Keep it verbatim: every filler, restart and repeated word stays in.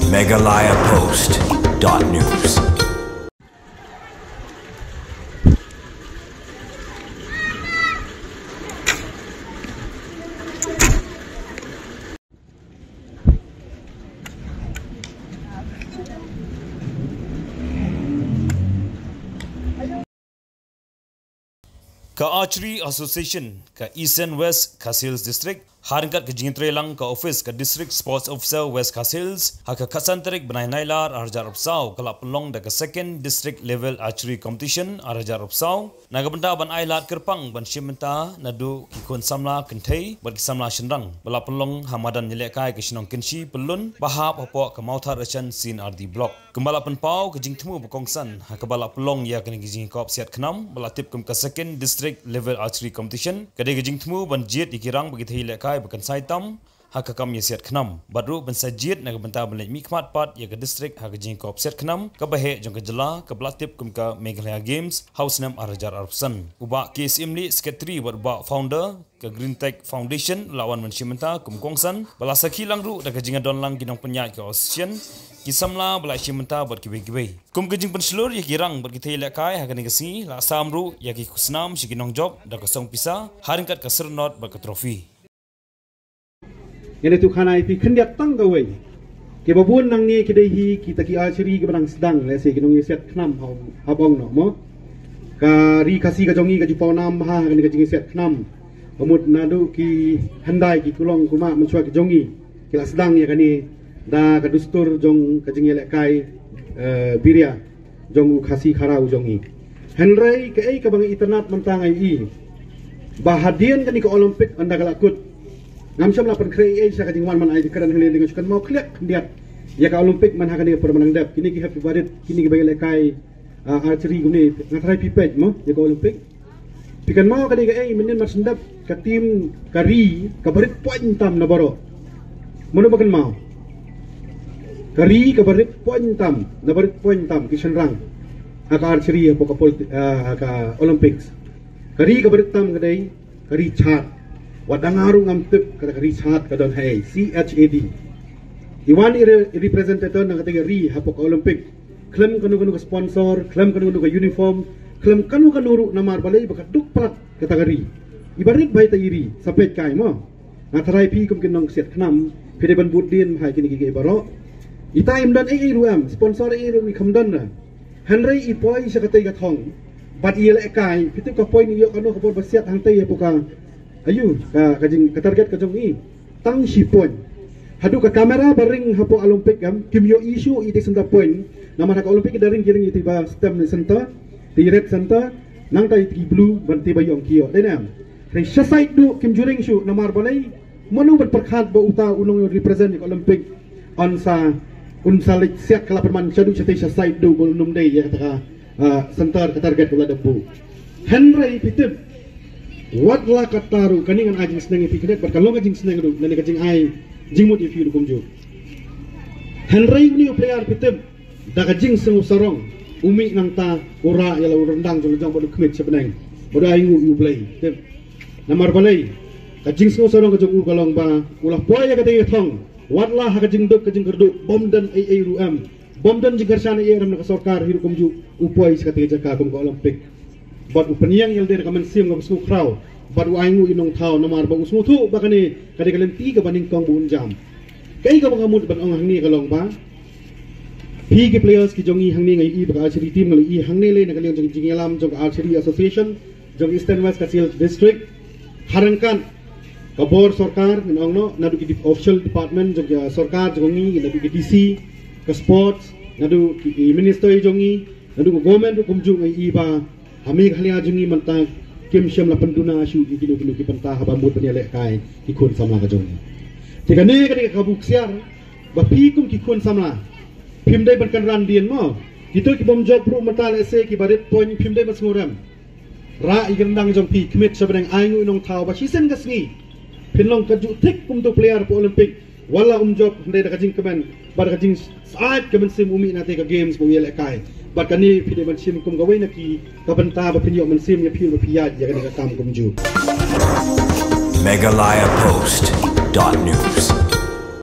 Meghalaya Post dot news. Ka Archery Association ka Eastern West Khasi Hills District, ha ryngkat ka jingtreilang ka office ka District Sports Officer West Khasi Hills, ha ka khatsan tarik bnai Nailar arhajar arphew saw, ka la pynlong da ka Second District Level Archery Competition arhajar arphew saw, na ka bynta ban ai lad kyrpang ban shim bynta naduh ki khun samla kynthei bad ki samla shynrang, ba la pynlong ha madan ïalehkai ka shnong Kynshi Pyllun, ba hap hapoh ka Mawthadraishan C and R D Block. Kumba la pynpaw ka jingthmu ba kongsan ha kaba la pynlong ïa kane ka jingïakop siat khnam ba la tip kum ka Second District Level Archery Competition, ka dei ka jingthmu ban jied ïa ki rang bad ki thei ïalehkai ba kynsai tam ha ka kam ïa siat khnam, bad ruh ban sa jied na ka bynta ban leit mihkhmat pat ïa ka district ha ka jingïakop siat khnam kaba heh jong ka jylla, kaba la tip kum ka Meghalaya Games ha u snem arhajar arphew san. U Bah K S Imli, Secretary bad u Bah Founder ka Green Tech Foundation la wan ban shim bynta kum kongsan, ba la sakhi lang ruh da ka jingdon lang ki nongpynïaid ka association, ki samla ba la shim bynta bad kiwei kiwei. Kum ka jingpynshlur ïa ki rang bad ki thei ïalehkai ha kane ka sngi, la sam ruh ïa ki khusnam sha ki nongjop da ka song pisa ha ryngkat ka syrnod bad ka trophy. Ngin ïathuh khana ïa phi khyndiat tang kawei. Kiba bun nangne ki dei hi kita ki archery kiba dang sdang, lehse ki nongïasiat khnam ha, ha bong noh mo. Ka ri Khasi ka jong ngi ka ju paw nam ha kane ka jingïasiat khnam. Ka mut naduh ki hyndai ki kulong kumah mynshuwa ki jong ngi ki la sdang ïa kane da ka dustur jong ka jingïalehkai, eh, biria jong u Khasi Khara u jong ngi. Hynrei kaei kaba nga itynnad mynta nga ïohi ba hadien kane ka Olympic ynda ka la kut, ngam shym la pynkhreh ei ei sha ka jingwan ban ai jingkren hangne, nga shu kynmaw khlieh khyndiat ïa ka Olympic man ha kane ka por ba nang dep. Kine ki hep kiba rit, kine kiba ïalehkai, ah, archery kumne, nga tharai phi peit mo ïa ka Olympic. Phi kynmaw ka dei kaei, mynnin mar shen dep ka team ka ri kaba rit point tam na baroh? Mano ba kynmaw? Ka ri kaba rit point tam, na baroh point tam ki shynrang ha ka archery hapoh ka pol-, ah, ha ka Olympics. Ka ri kaba rit tam ka dei ka ri Chad. Wat dang nga ruh ngam tip kata ka ri Chad ka don haei, C H A D. I wan i re-, i representative na kata ka ri hapoh ka Olympic. Khlem kano kano ka sponsor, khlem kano kano ka uniform, khlem kano kano ruh, namar balei ba ka duk palat kata ka ri. Iba rit bha ita i ri, sa peit kai mo. Nga tharai phi kum ki nongsiat khnam, phi dei ban bud dien bha ïa kine kiei kiei baroh. Ita im don ei ei ruh em, sponsor ei ei ruh i kham don na. Hynrei i poi sha katei ka thong bad i ïalehkai, phi tip ka point i ïoh kano ka por ba siat hangtei hapoh ka, aïu, ka, ka jing, ka target ka jong i. Tang shi point. Haduh ka camera ba ring hapoh Olympic em, kim ïoh i shuh iti center point. Namar ha ka Olympic da ring ki ring iti ba stem ne center, iti red center, nangta iti blue ban iti ba ïong ki ïoh. Dei ne em? Hynrei sha side duh kim ju ring shuh, namar balei? Mano ban pyrkhat ba uta u nongrepresent ïa ka Olympic un sa, un sa leit siat ka la pynman shaduh shatei sha side duh ba un ym dei ïa kata ka, ah, center ka target ka la dep buh. Hynrei phi tip, wat la katta ruh, kane ngan ai jingsneng ïa phi khyndiat bad ka long ka jingsneng ruh, lane ka jingai jingmut ïa phi ruh kumjuh. Hynrei une u player phi tip, da ka jingsngew sarong, u mih nangta u rah ïa la u ryndang jong la jong bad u khmih sha bneng bad u ainguh ïa u Blei. Tip. Namar balei? Ka jingsngew sarong ka jong u ka long ba u la poi ïa katei ka thong, wat la ha ka jingduk ka jingkyrduh, bym don ei ei ruh em, bym don jingkyrshan ei ei ruh em na ka sorkar, hi ruh kumjuh u poi sha katei ka jaka kum ka Olympic. Bad u pynïeng ïa lade da ka mynsiem kaba sngewkhraw bad u ainguh ïa u nongthaw, namar ba u sngewthuh ba kane ka dei ka lynti kaba nyngkong ba un jam. Kaei kaba nga mut ban ong hangne ka long ba phi ki players ki jong ngi hangne, nga ïohi ba ka archery team, nga la ïohi hangne lei na ka liang jong ka jingïalam jong ka Archery Association jong Eastern West Khasi Hills District, ha ryngkat ka bor sorkar, ngin ong noh, naduh ki dep-, official department jong ka sorkar jong ngi, naduh ki D C, ka sports, naduh ki, ki minister jong ngi, naduh ka government ruh kumjuh, nga ïohi ba ha Meghalaya jong ngi mynta kim shym la pynduna shuh ïa kino kino ki bynta haba mut ban ïalehkai ki khun samla ka jong ngi. Te kane ka dei ka kabu ksiar ba phi kum ki khun samla phim dei ban kynran dien mo. Kito ki bym jop ruh mynta, lehse kiba rit point, phim dei ban sngewrem. Rah ïa ki ryndang jong phi, khmih sha bneng, ainguh ïa u nongthaw ba shisien ka sngi phin long kajuh thik kum uto u player hapoh Olympic. Wat la um jop, hynrei da ka jingkmen bad da ka jingsyaid ka mynsiem u mih na katei ka games ba u ïalehkai. Bad kane phi dei ban shim kum kawei na ki ka bynta ba phin ïoh mynsiem ïa phi ba phi ïaid ïa kane ka kam kumjuh. Meghalaya Post dot news.